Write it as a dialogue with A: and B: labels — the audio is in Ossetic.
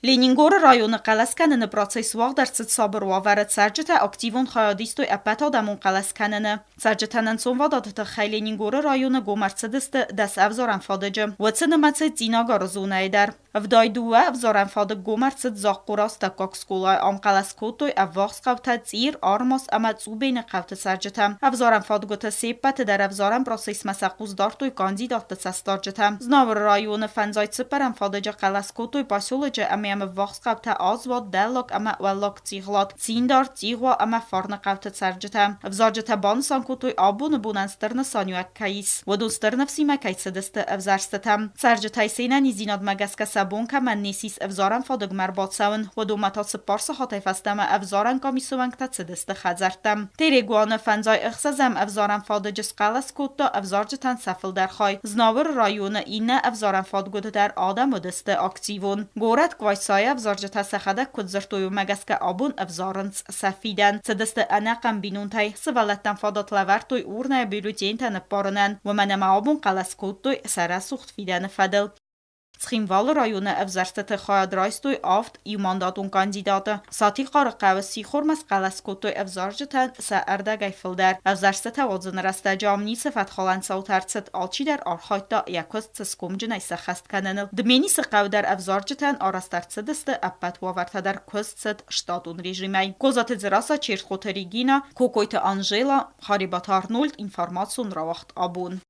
A: Ленингоры районы хъӕлӕс кӕныны процесс уагъд ӕрцыд сабыр уавӕры. Цӕрджытӕ активон хайад истой ӕппӕтадӕмон хъӕлӕс кӕныны. Цӕрджытӕн ӕнцонвадаты тыххӕй Ленингоры районы гом ӕрцыдысты 10 ӕвзарӕн фадыджы. Уыцы нымӕцы Цъинагары зонӕйы дӕр. 72 ӕвзарӕн фадыг гом ӕрцыд Захъхъоры астӕуккаг скъолайы. Ам хъӕлӕс кодтой ӕввахс хъӕутӕ Цъир, Армас ӕмӕ Цъубены хъӕуты цӕрджытӕ. Ӕвзарӕн фадгуыты се ппӕты дӕр ӕвзарӕн процессмӕ сӕ хъус дардтой кандидатты цӕстдарджытӕ. Знауыры районы фӕндзай цыппӕрӕм фадыджы хъӕлӕс кодтой поселочы ӕмӕ йӕм ӕввахс хъӕутӕ Азват, Дӕллаг ӕмӕ Уӕллаг Цигълат, Циндар, Цъигъуа ӕмӕ Фарны хъӕуты цӕрджытӕ. Ӕвзарджытӕ банысан кодтой, абоны бонӕн стыр нысаниуӕг кӕй ис, уыдон стыр ныфсимӕ кӕй цыдысты ӕвзӕрстытӕм. Цӕрджытӕй се нӕниздзинадмӕ гӕсгӕ сӕ бон кӕмӕн не сис ӕвзарӕн фадыгмӕ ӕрбацӕуын, уыдонмӕ та цыппар сахатӕй фӕстӕмӕ ӕвзарӕн къамисы уӕнгтӕ цыдысты хӕдзӕрттӕм. Терегуаны фӕндзай ӕхсӕзӕм ӕвзарӕн фадыджы схъӕлӕс кодта ӕвзарджытӕн сӕ фылдӕр хай. Знауыры районы иннӕ ӕвзарӕн фадгуыты дӕр адӕм уыдысты активон. Горӕт Къуайсайы ӕвзарджытӕ сӕхӕдӕг куыд дзырдтой, уымӕ гӕсгӕ абон ӕвзарынц сӕ фидӕн. Цыдысты ӕнӕхъӕн бинонтӕй, сывӕллӕттӕн фадат лӕвӕрдтой урнӕйы бюллетеньтӕ ныппарынӕн, уымӕн ӕмӕ абон хъӕлӕс кодтой сӕ рӕсугъд фидӕны фӕдыл. Цхинвалы районы ӕвзӕрстыты хайад райстой авд иумандатон кандидаты. Сатихъары хъӕуы сихормӕ схъӕлӕс кодтой ӕвзарджытӕн сӕ ӕрдӕгӕй фылдӕр. Ӕвзӕрстытӕ уадзыны рӕстӕджы ам ницы фӕткхалӕн цаутӕ ӕрцыд, алчидӕр архайдта йӕ куыст цӕсгомджынӕй сӕххӕст кӕныныл. Дменисы хъӕу дӕр ӕвзарджытӕн арӕзт ӕрцыдысты ӕппӕт уавӕртӕ дӕр куыст цыд штатон режимӕй. Козаты Дзераса, Чертхъоты Регина, Кокойты Анжела, Харебаты Арнольд, информацион рауагъд абон.